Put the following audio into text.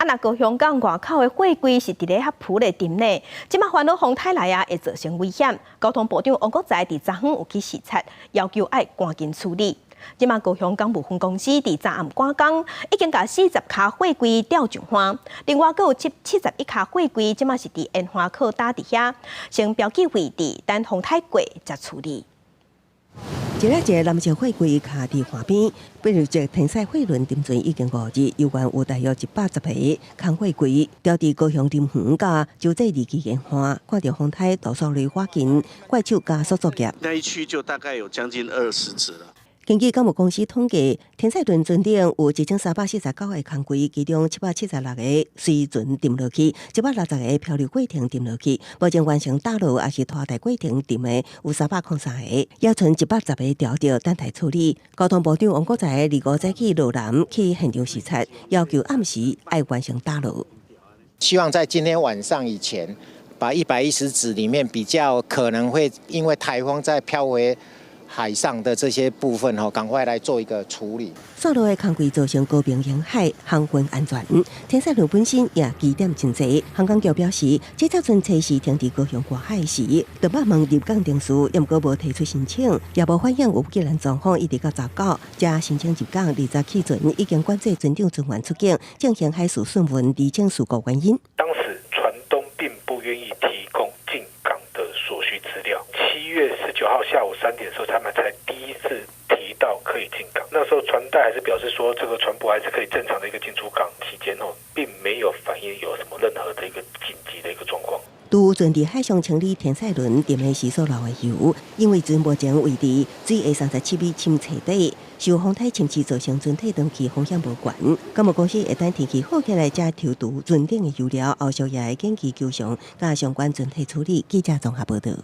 啊，若高雄港外口的貨櫃是佇咧遐浮咧沉呢，這馬煩惱風颱來啊，會造成危險。交通部長王國材佇昨昏有去視察，要求愛趕緊處理。這馬高雄港務分公司佇昨暗趕工，已經共40跤貨櫃吊上岸，另外閣有71跤貨櫃，這馬是佇沿岸靠搭佇遐，先標記位置，等風颱過才處理。一个一个藍色貨櫃卡佇岸邊，比如這天使貨輪沉船已經5日，猶原有大約110個空貨櫃吊佇高雄林園佮洲際二期沿岸，看著風颱都速來趕緊，怪手加速作業。那一區就大概有將近20尺了。根據港務公司統計，天使輪船頂有1349個空櫃，其中776個隨船沉落去，160個漂流過程沉落去。目前完成打撈抑是拖帶過程沉的有303個，猶賰110個吊著等待處理。交通部長王國材25早起落南去現場視察，要求暗時愛完成打撈。希望在今天晚上以前，把110紙裡面比較可能會因為颱風再飄回海上的這些部分吼，趕快來做一個處理。散落的空櫃造成高屏沿海航運安全。天使輪本身也疑點真濟。航港局表示，這隻船初時停佇高雄外海時，就捌問入港程序，毋過無提出申請，也無反映有急難狀況，一直到19才申請入港。20起船已經管制船長船員出境，進行海事訊問，釐清事故原因。當時船東並不願意提供進港的所需資料。7月19號下午3點的時候，他們才第一次提到可以進港。那時候船代還是表示說，這個船舶還是可以正常的一個進出港。期間哦，並沒有反映有什麼任何的一個緊急的一個狀況。拄船佇海上清理天使輪沉的時所留的油，因為船目前位佇水下37米深層底，受風颱侵蝕造成船體長期風險無懸。港務公司會等天氣好起來，才抽除船頂的油料，後續也會緊急求償，佮相關船體處理。記者綜合報道。